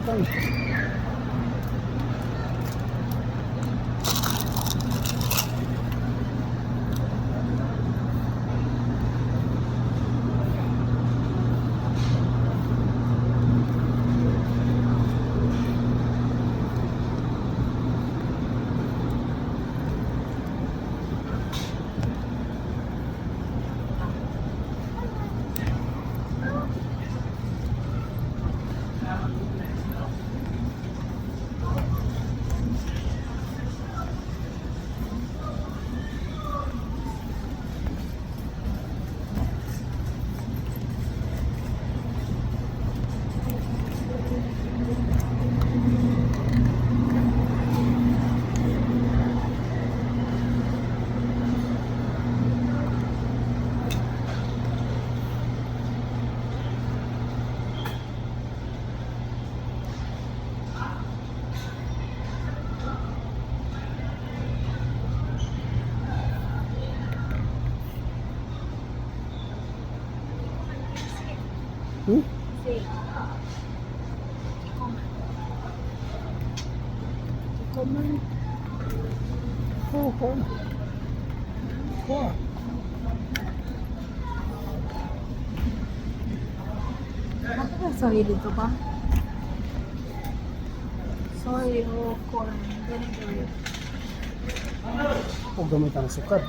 Butang. Hmm? Kikkoman. Oh, kuha. Kuha. Ano ba soy dito ba? Soy o corn. Vinegar. O gamit ang sukar.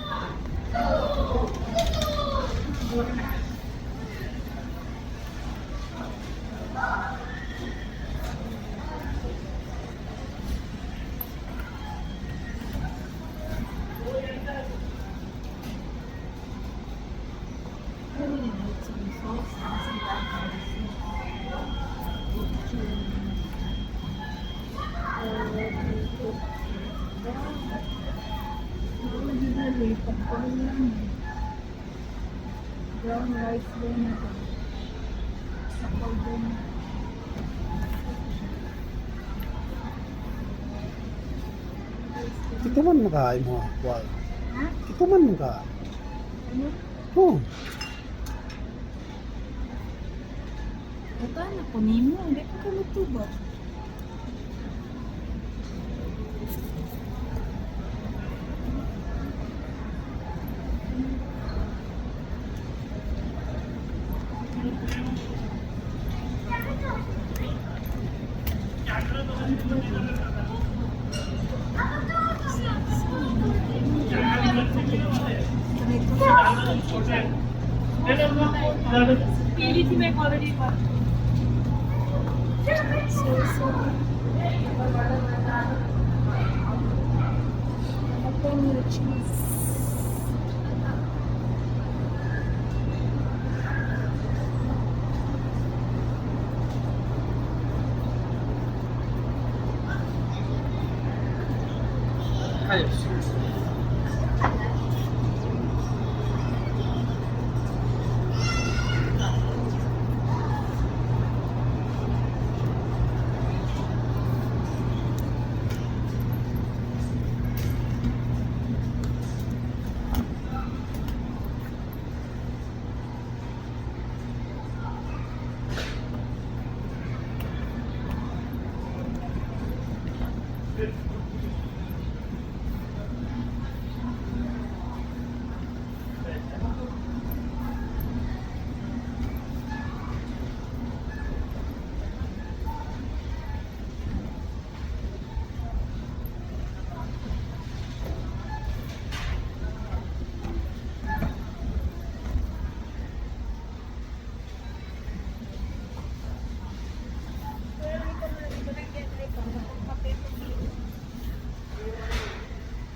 Ano yun? Soy sauce. Brown rice din ito. Sa din. Ito man makain mo. Kuha. Ha? Ito man maka. Ano? Oh. Ito na po nimo. Hindi ko kamutubo. पीली थी मैं quality पर। So, Open cheese.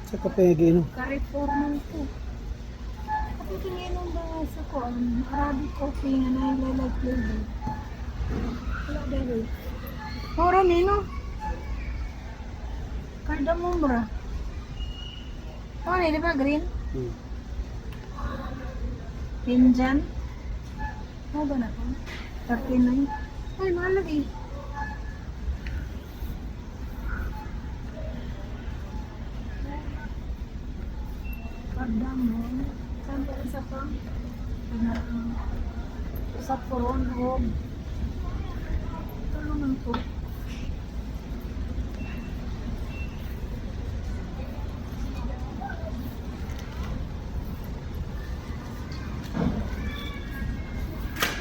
Sa kape giinom. Carrefour man ko. Ako tinginom ba sa ko Arabic coffee nga na light flavor. Wala dahil. Mura nino. Cardamom ra. Oh, di ba green? Hmm. Pinjan. Ano ba na ko? 39. Ay, mahal lagi. Cardamom. Saan pa isa pa? Ano? Sa Coron o. Ito naman po.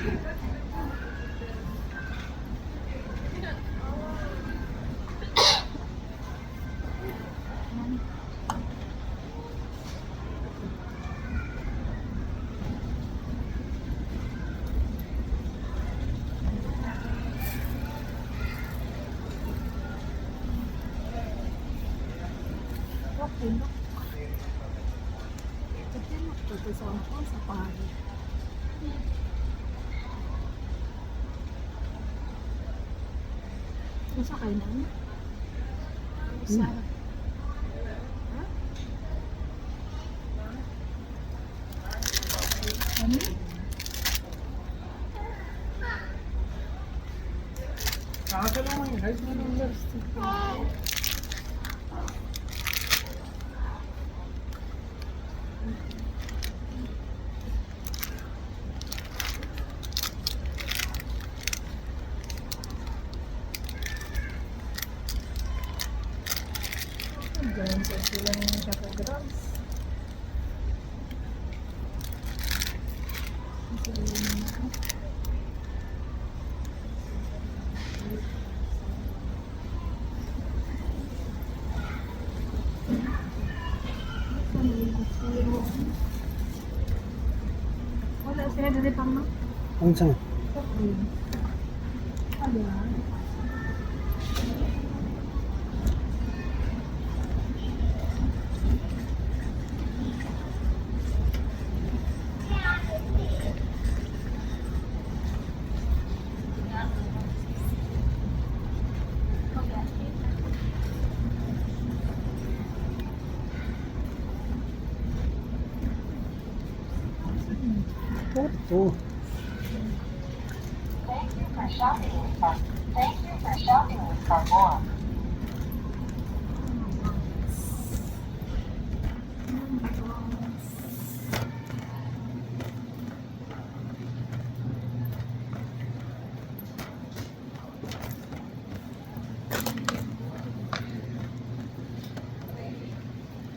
Okay, no? Katilok to to sa angkon sa pari. Unsa kay na? Usa. Ha? Ano? Ganun sa silang kaka-grams. Wala sila dili pang no? Ang sa Ano? To. Thank you for shopping with Car. Thank you for shopping with Carboa.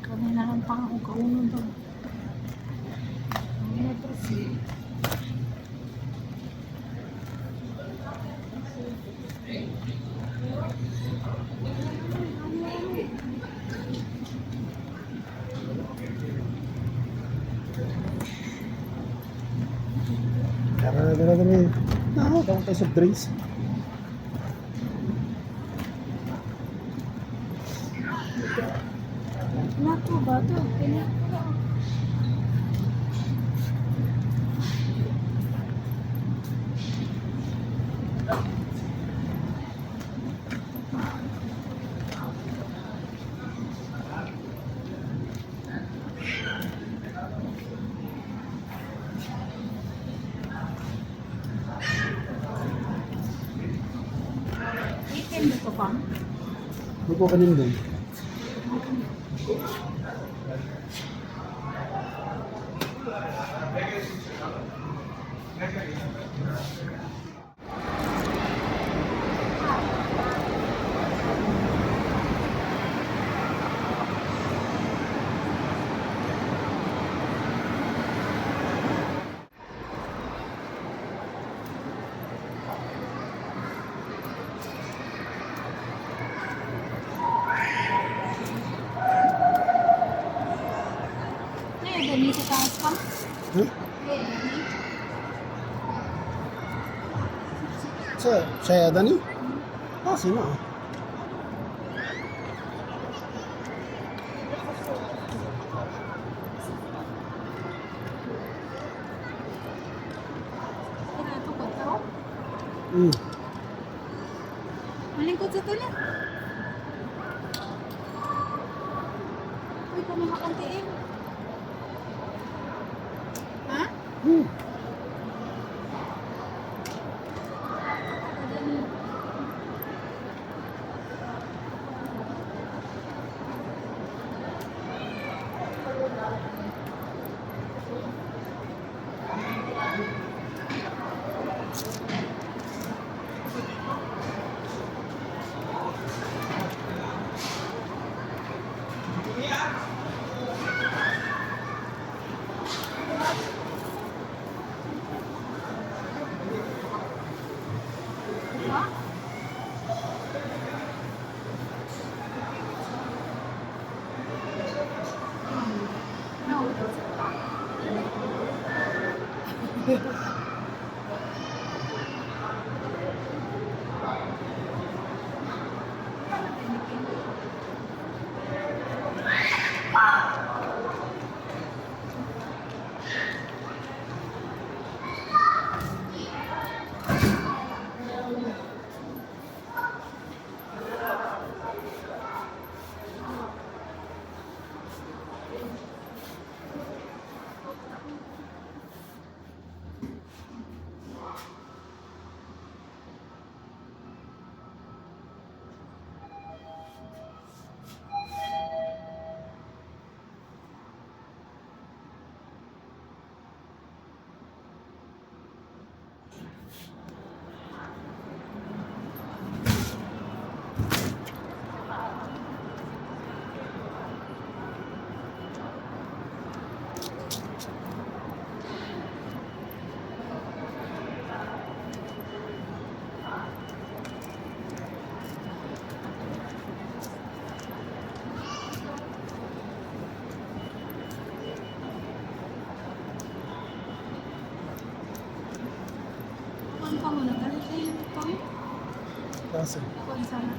Kami na lang pa ako kaunon to. Ang ina to si. Tara, tara, tara. Naho, tawag tayo soft drinks. Nato ba to? Kanya. Itin ba to pang? Magpo ka nun doon. Ay, dami sa taas pa. Huh? Ay, dami. Sa, siya dani? Ah, sino ah? Kaya ito ko to. Malingkod sa tula. Uy, kami makantiin. Ha? Dami. Kuan pa mo na kalit kayo ko. Kasi. Kuan sana.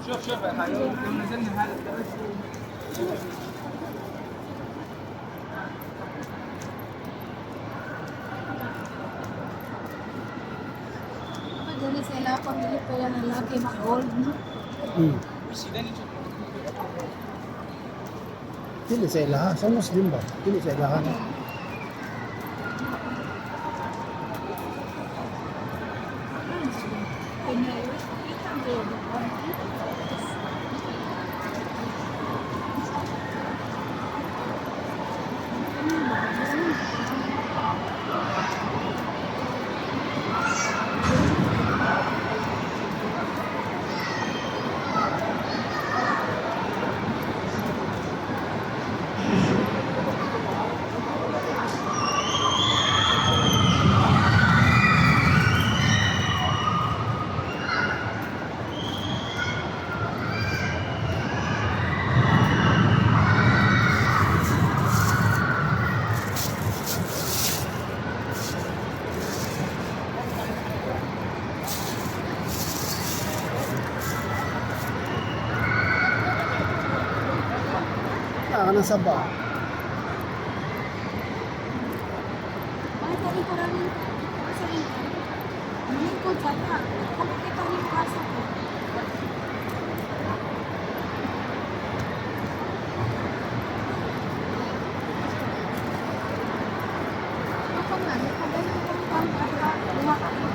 شوف شوف يا حبيبي، لو نزلنا هذا الدرج. Ako dili sa ila pamili pa yan ang lagi mag-gold no. Dili sa ilaha. Sa Muslim ba? Dili sa ilaha. Ah, kanang saba. Ay, tali ko rin. Sa rin. Lingkod sa ta. Kung kita ni asa ko. Ako nga, nakabalik ko ang duha ka ko.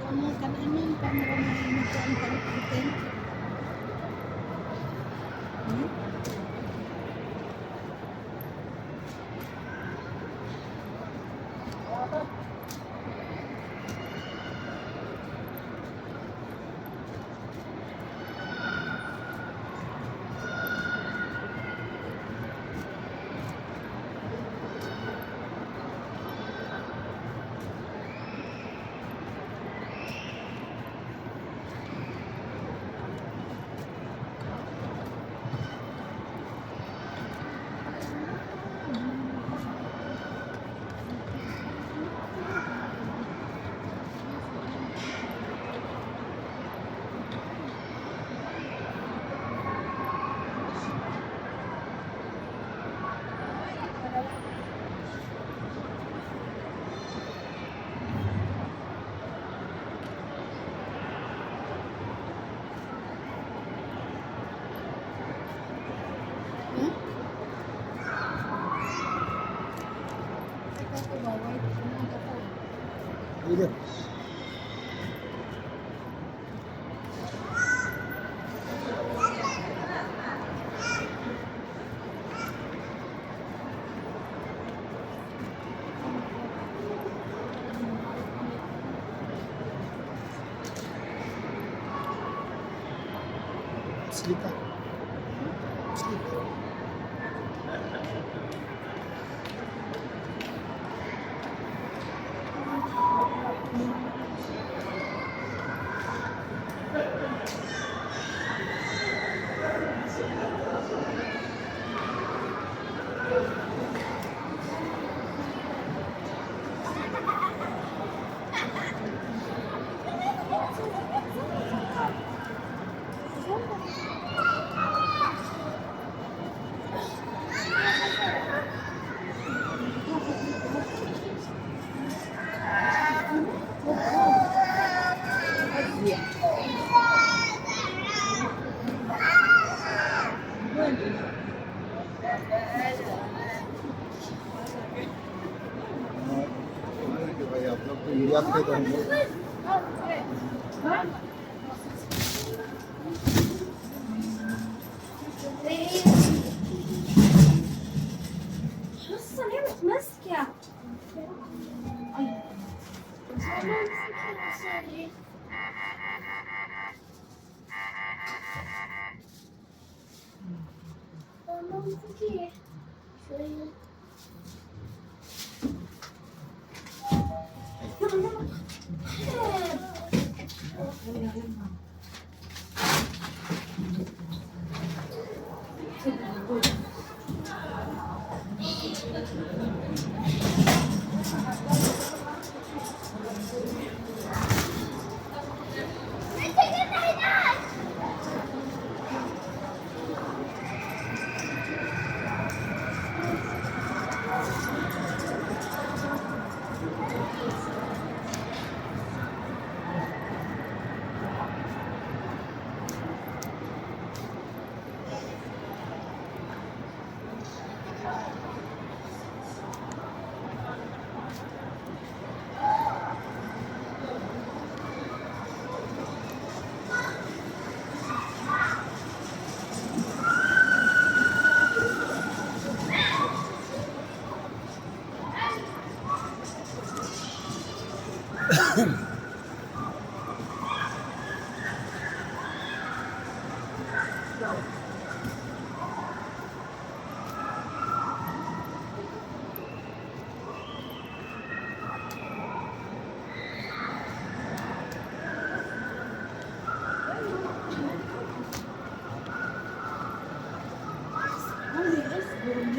Ang mga kananon pa mo nagkuan pang. Ikaw ko ba, white? Ano ka po? Either. Sleep. Sleep. भाई, आप लोग तो इंडिया के तो हम लोग حصة ليه متمسكة؟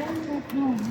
No, no, no.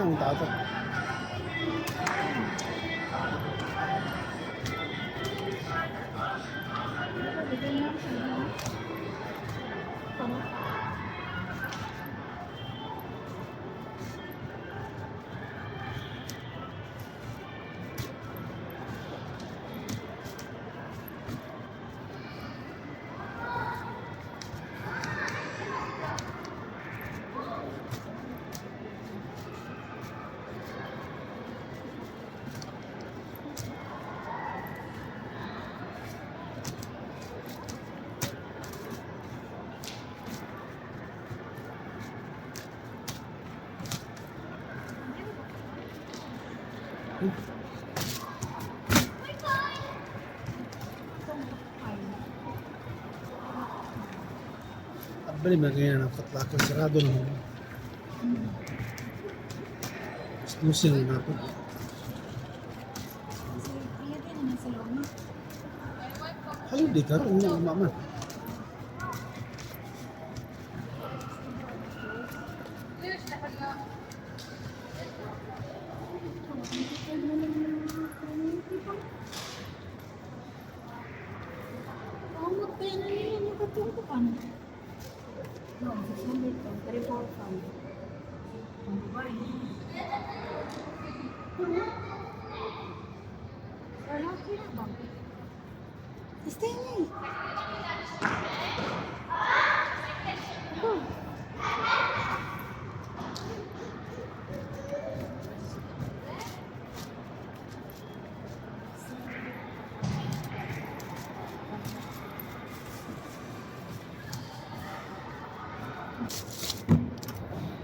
Ang tato. Abali magaya ng katlako sarado na mo. Exclusive na po. Holiday naman sa loob, no? Holiday karon nga mama. Amot pa yan, ano yan, yung katong ko pa. No, 600 to, 3, 4, 5. Ang babae. Wala sila ba? Stay na eh. Ako.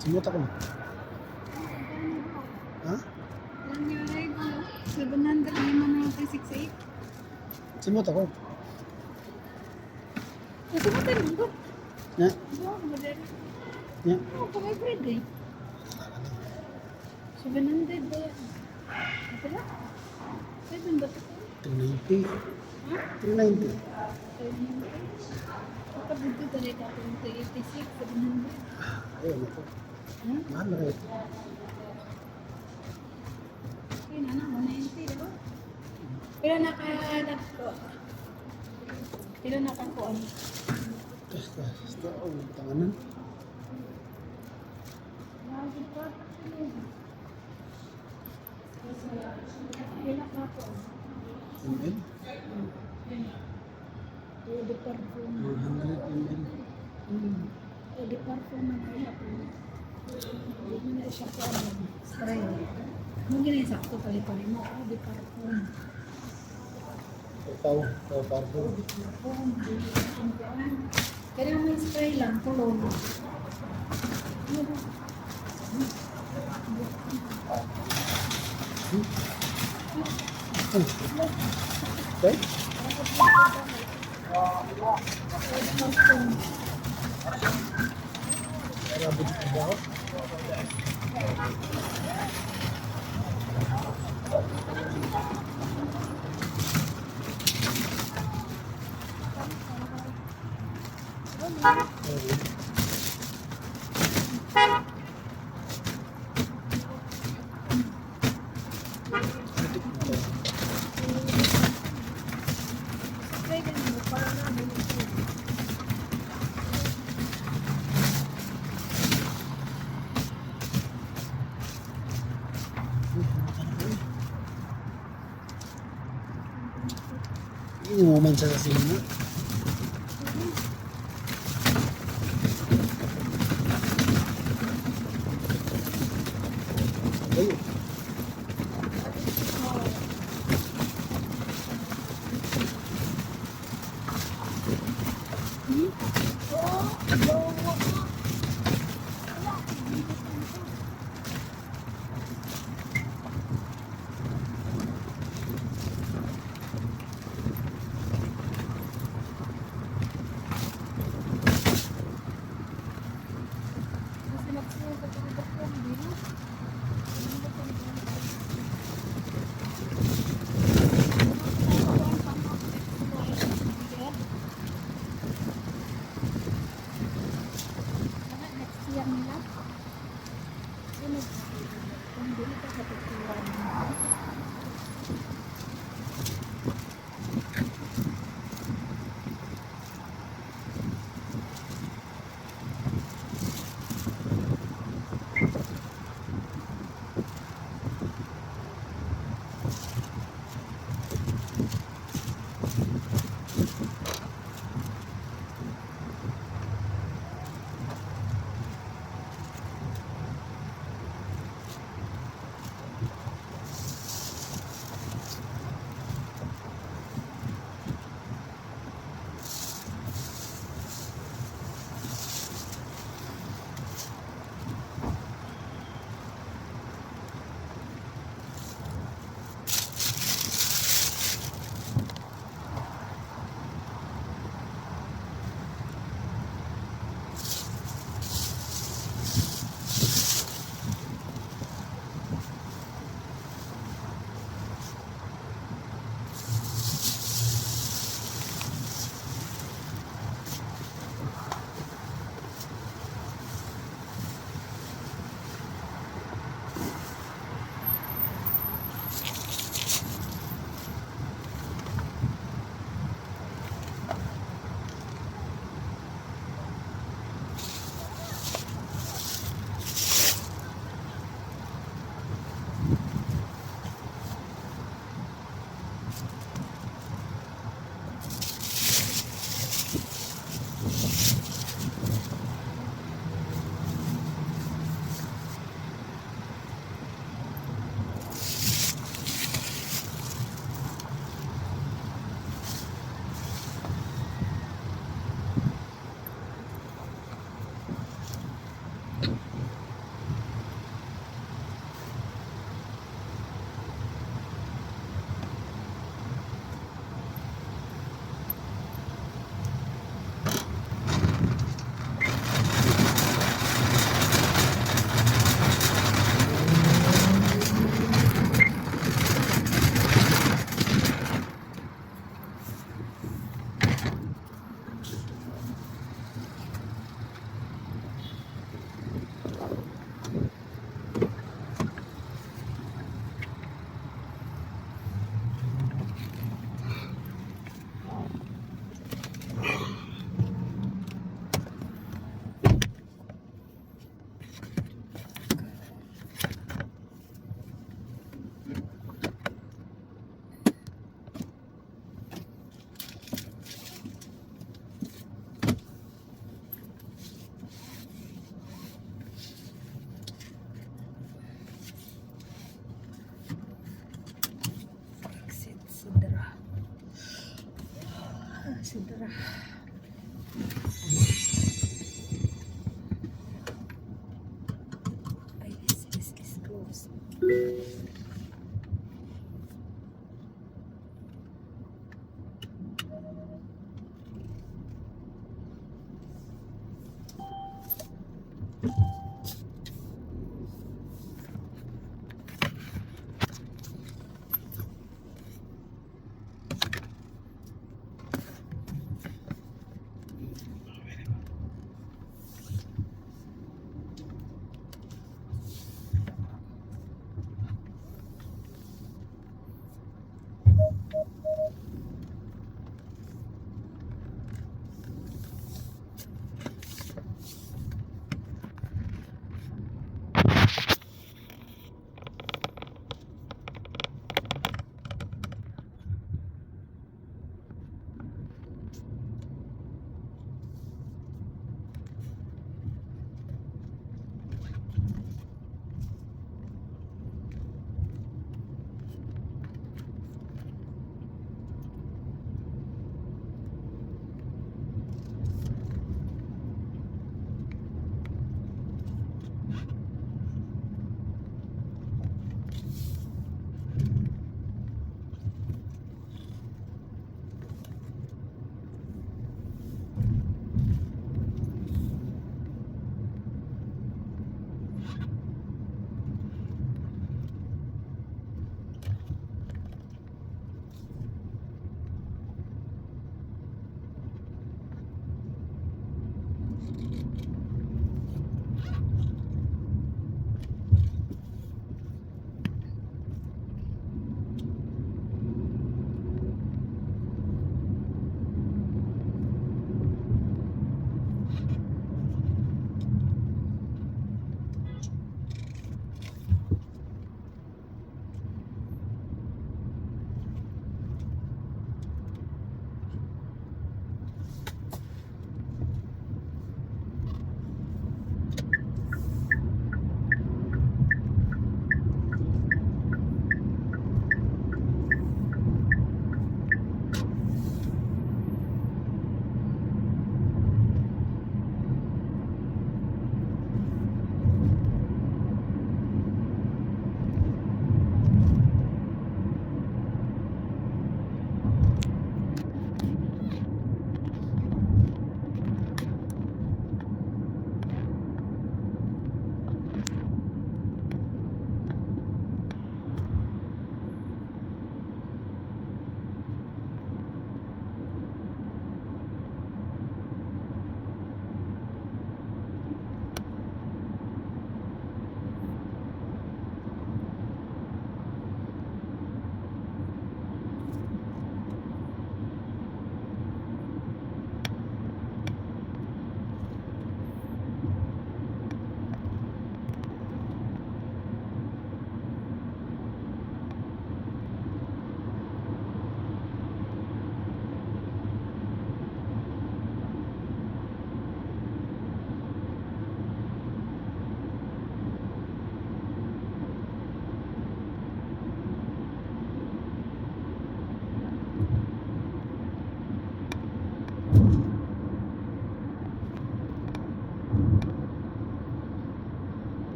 Simuta ko na. Ha? Lang yung rego, 700, lima na lang 68. Simuta ko. Kasi mo tayo ko. Nya, Wow, madali. nya. Oh, pag-hybrid eh. 700 ba yan? Ito lang? 7 ba ito? 390. Ha? 390. 700? Baka dito talaga ako yung 386, 700. Ayun ako. Ha? Mahal na kayo. Yun ano, 190, di ba? Pero naka, pero nakakuan. Basta, basta, oh, tanganan. Pila ka po. ML? Eau de parfum. 100 ml. Eau de parfum na kaya po. Hindi na siya po ano, spray. Nung ginasakto pala pa rin mo, eau de parfum. Pau, pau, pau. Eau de parfum. Dili ang kuan. Kaya may spray lang, kulong. Ano ba? Okay? Eau de parfum. Arabo dito ba ako? Oo. Atik na to. Spray din mo para na dili. Uy, pumunta na ko eh. Inuman siya sa sina. Ayun. Kasi nagsuot ako ng parfum, di ba? Sidra. Ay, this is close.